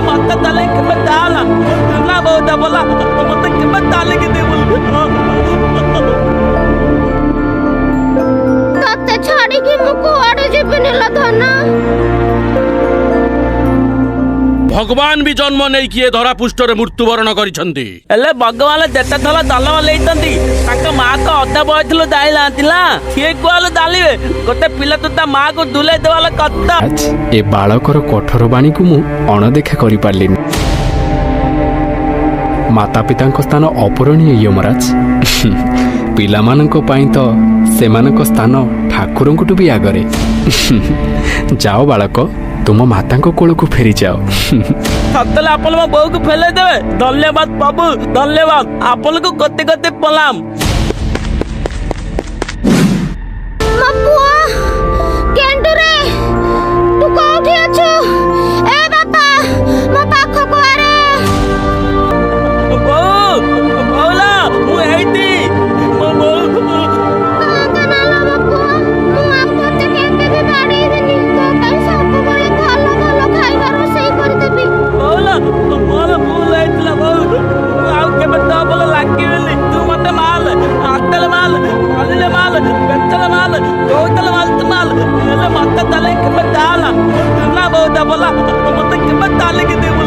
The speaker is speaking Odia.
ମତେ ତାହେଲେ କେବେ ତାଲା ନା ବହୁତ ବୋଲା, ମତେ କେବେ ତାଲିକି ଦେବୁ? ତତେ ଛାଡିକି ମୁଁ କୁଆଡେ ଯିବିନି ଲୋ ଧନ। ଭଗବାନ ବି ଜନ୍ମ ନେଇକି ଏ ଧରା ପୃଷ୍ଠରେ ମୃତ୍ୟୁବରଣ କରିଛନ୍ତି। ହେଲେ ଭଗବାନ ଯେତେ ଥର ଜନ୍ମ ନେଇଛନ୍ତି, ତାଙ୍କ ମା ତ ଅଧା ବୟସରୁ ଯାଇନାହାନ୍ତି ନା, ସିଏ କୁଆଡେ ଚାଲିବେ? ଗୋଟେ ପିଲା ତ ତା ମାକୁ ଦୁଲେଇ ଦେବାର କଥା। ଏ ବାଳକର କଠୋର ବାଣୀକୁ ମୁଁ ଅଣଦେଖା କରିପାରିଲିନି। ମାତା ପିତାଙ୍କ ସ୍ଥାନ ଅପୂରଣୀୟ ୟମରାଜ। ପିଲାମାନଙ୍କ ପାଇଁ ତ ସେମାନଙ୍କ ସ୍ଥାନ ଠାକୁରଙ୍କଠୁ ବି ଆଗରେ। ଯାଅ ବାଳକ, ତୁମ ମାତାଙ୍କ କୋଳକୁ ଫେରିଯାଅ। ସତରେ ଆପଣ ମୋ ବୋଉକୁ ଫେରେଇ ଦେବେ? ଧନ୍ୟବାଦ ପ୍ରଭୁ, ଧନ୍ୟବାଦ ଆପଣଙ୍କୁ, କୋଟି କୋଟି ପ୍ରଣାମ। ମୋ ପୁଅ ଗେଣ୍ଡୁରେ, ତୁ କୋଉଠି ଅଛୁ? ଏ ବାପା, ମୋ ପାଖକୁ ଆରେ। ବୋଉ, ବୋଉଲା, ମୁଁ ଏଇଠି ମୋ ବୋଉ। କାନ୍ଦନା ଲୋ ମୋ ପୁଅ, ମୁଁ ଆଉ ତତେ କେବେ ବି ବାଡେଇବିନି। ତୋ ପାଇଁ ସବୁବେଳେ ଭଲ ଭଲ ଖାଇବା ରୋଷେଇ କରିଦେବି। ବୋଉଲା, ମୋର ଭୁଲ ହେଇଥିଲା ବୋଉ, ମୁଁ ଆଉ କେବେ ତୋ ଭଲ ଲାଗିବିନି। ତୁ ମତେ ମାଲ, ହାତରେ ମାଲ, ଗଲିରେ ମାଲ, ପେଟରେ ମାଲ, ଯୋଉଥିରେ ମାଲ ତୁ ମାଲ, ହେଲେ ମତେ ତାହେଲେ କେବେ ତାଲା ନା ବହୁତ ବୋଲା, ମତେ କେବେ ତାଲିକି ଦେବୁ?